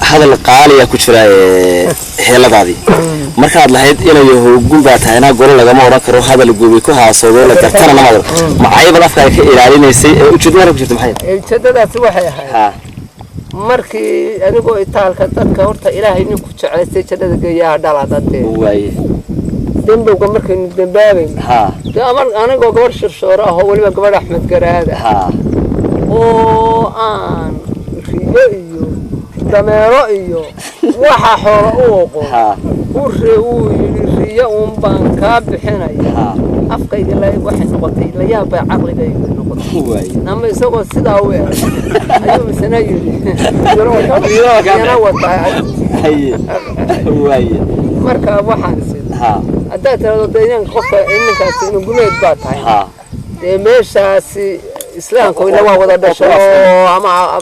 Hadal qaaliya ku jira heeladaadii markaad lahayd inay hoogun baa tahayna golo lagama odhan karo, hadal gobi ku haasoodo la gartana lama odhan. Macaybad afkaaga ka ilaalinaysay ee ujeedada ku jirta maxay? Ujeedadaasi waxay ahayd Ha. Markii anigoo itaalka dadka horta Ilaahay ninku jeclaystay jannada geeyaha dhala dadee. Waaye. Dembowga markaynu dembaabayno, dee amar anigoo gabadh shirshooro ah oo weliba gabadh Axmed Garaada oo aan riyo iyo dameero iyo waxa xoolo u oqo, ure uu yidhi riyo uun baan kaa bixinaya, afkayga waxay noqotay layaab bay caqligayga noqotay. Waaye. Ama isagoo sidaa u eg ayuu misna yidhi yana wataa. Haye, waaye. Marka waxaan isid haddaad tirahdo dee inanka qofka ninkaasi inuu gumeed baa tahay, dee meeshaasi islaamku ila waa wada dhasho oo ama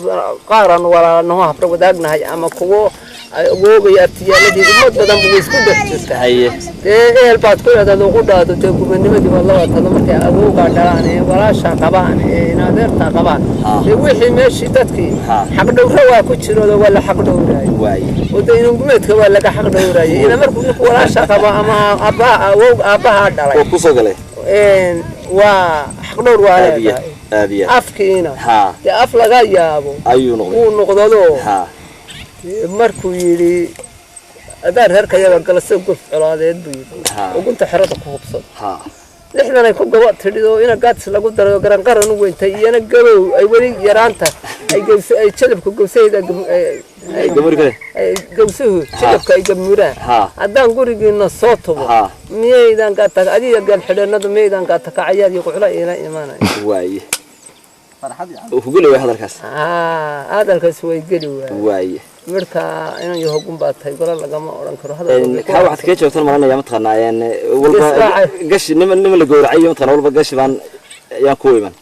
qaaran walaalnaho habra wadaagnahay ama kuwo awoogaya artiyaaladii ummad badan buu isku dhex jirta. Haye. Dee ehel baad ku idhahdaad ugu dhaado, dee gumanimadii baad la watado markay awowgaa dhalaan ee walaashaa qabaan ee inadeertaa qabaan, dee wixii meeshii dadkii xaqdhowra waa ku jiroodo waa la xaqdhowraayay. Waaye. Oo dee inangumeedka waa laga xaqdhowraayay ila markuu ninku walaasha qabo ama aabbaha awowg aabbahaa dhalay oo kusoo galay waa xaqdhowr waa aad iyo leedahay. Aad iyo Afkiina dee af laga yaabo ayuu noqday. Wuu noqdadoo markuu yidhi adaan reerka yaga gala sida gof colaadeed buu yidhi, ugunta xerada ku hubsado, 60 ay ku gaba tidhido ina gaadis lagu darayo garanqaran u weyntay iyana gabow ay weli yaraanta ay gaws ay jalabka gawsahayda Gabadh kale. Ay gawsuhu jalabka ay gamuraan, haddaan gurigiina soo tubo, miyaydan gaata adiga gaalxidheennadu miyaydan gaata kacayaad iyo quclo iila imaanay? Waaye, uu ku geli waay hadalkaas. Haa, hadalkaas way geli waay. Waaye. Marka inan yahogun baa tahay golo lagama odhan karo hadal. Kaa waxaad kaga joogtan maranaya mataqaanaa walba Israacay. Gashi nima la gowracay mataqaanaa walba gashi baan ayaan ku iman.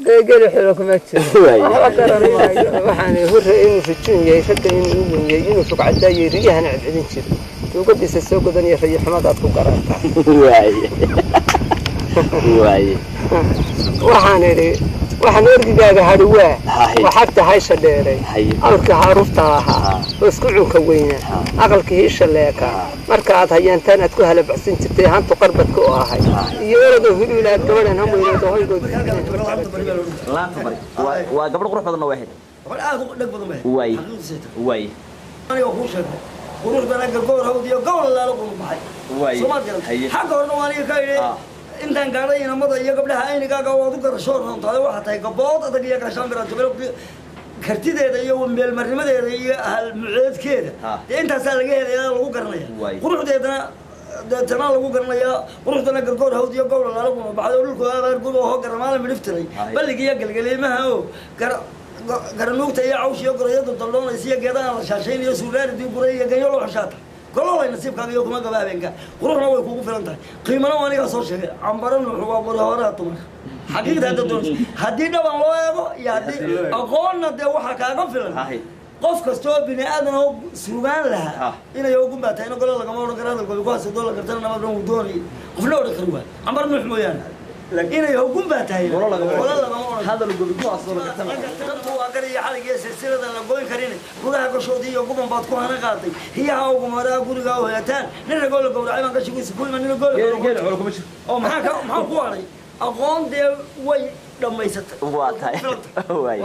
Geli xiro kuma jiro. Waaye. Waxba garan maayo waxaan hore inuu rajuun yahay ragga inuu u wen yahay inuu rugcadaayay riyahana cedcedin jiro tuugadiisa soo godanaya rayi xumadaad ku garataa. Waaye, waaye. Waxaan idhi waxaan orgigaaga hadhi waa Haye. Waxagta haysha dheeray, Haye. awrkii haarufta ahaa oo isku cunka weynaa, aqalkii hiisha leekaa marka aad hayeentaan aad ku halabacsan jirtay hantu qarbadka u ahay iyo orodoo huluulaad gabadhan hamweynooda hoygood. Laanta bari waa gabadh qurux badanna waa ahayd. Gabadh aad u dheg badan bay. Waaye. Xaqiiqdiisa tahay. Waaye. Aniga kuu sheegay quruxdana gargoor hawd iyo gobol laala qurux baxay. Waaye. Soomaad garan. Haye. Xagga horena waa aniga ka idhi intaan gaadhay inamada iyo gabdhaha aynigaaga waad u garasho roontahay, waxaa tahay gabood adag iyo gaashaan birato kartideeda iyo meelmarnimadeeda iyo halmuceedkeeda. Dee intaasaa laga helayaa lagu garanaya. Waaye. Quruxdeedana deetana lagu garanayaa quruxdana gargoor hawd iyo gobol laala qurux baxay oo dhulku abaar gub oo garamaala midhiftiray, balliga iyo galgaliimaha oo garanuugta iyo cawsh iyo gorayada daldhoonaysa iyo geedaha la shaashaynayo suulaaridii guray iyo ganyo loo xishaata gololay nasiibkaaga iyo kuma gaba habeenka quruxna way kugu filan tahay qiimana waa anigaa soo sheegay. Cambaro Nuuxu waa qori horaha dumarka xaqiiqda hadda doonaysa haddii dhaban loo eego iyo haddii aqoonna dee waxaa kaaga filan qof kasta oo bini aadan oo sugaan lahaa inay ugun baa tahay ina golo lagama odhan karo hadalkooda kuwaas doo la gartana nabad dhan wuu doonayay qofna odhan kari waay Cambar Nuux mooyaane inay ugun baa tahay golo lagama odhan. Hadal gobi ku asoo la gartana. Dadku waa gar iyo xalig iyo silsiladan la goyn karin gudaha gashoodii iyo guban baad ku hana qaatay hiyaha ugu maraa guriga u heetaan nin ragoo la gowracay baan gashigiisa ku iman nin gool Geel geel xoolo kuma jiro. Oo maxaa ka maxaa ku hadhay aqoon dee way dhammaysatay. Waa tahay. Waaye.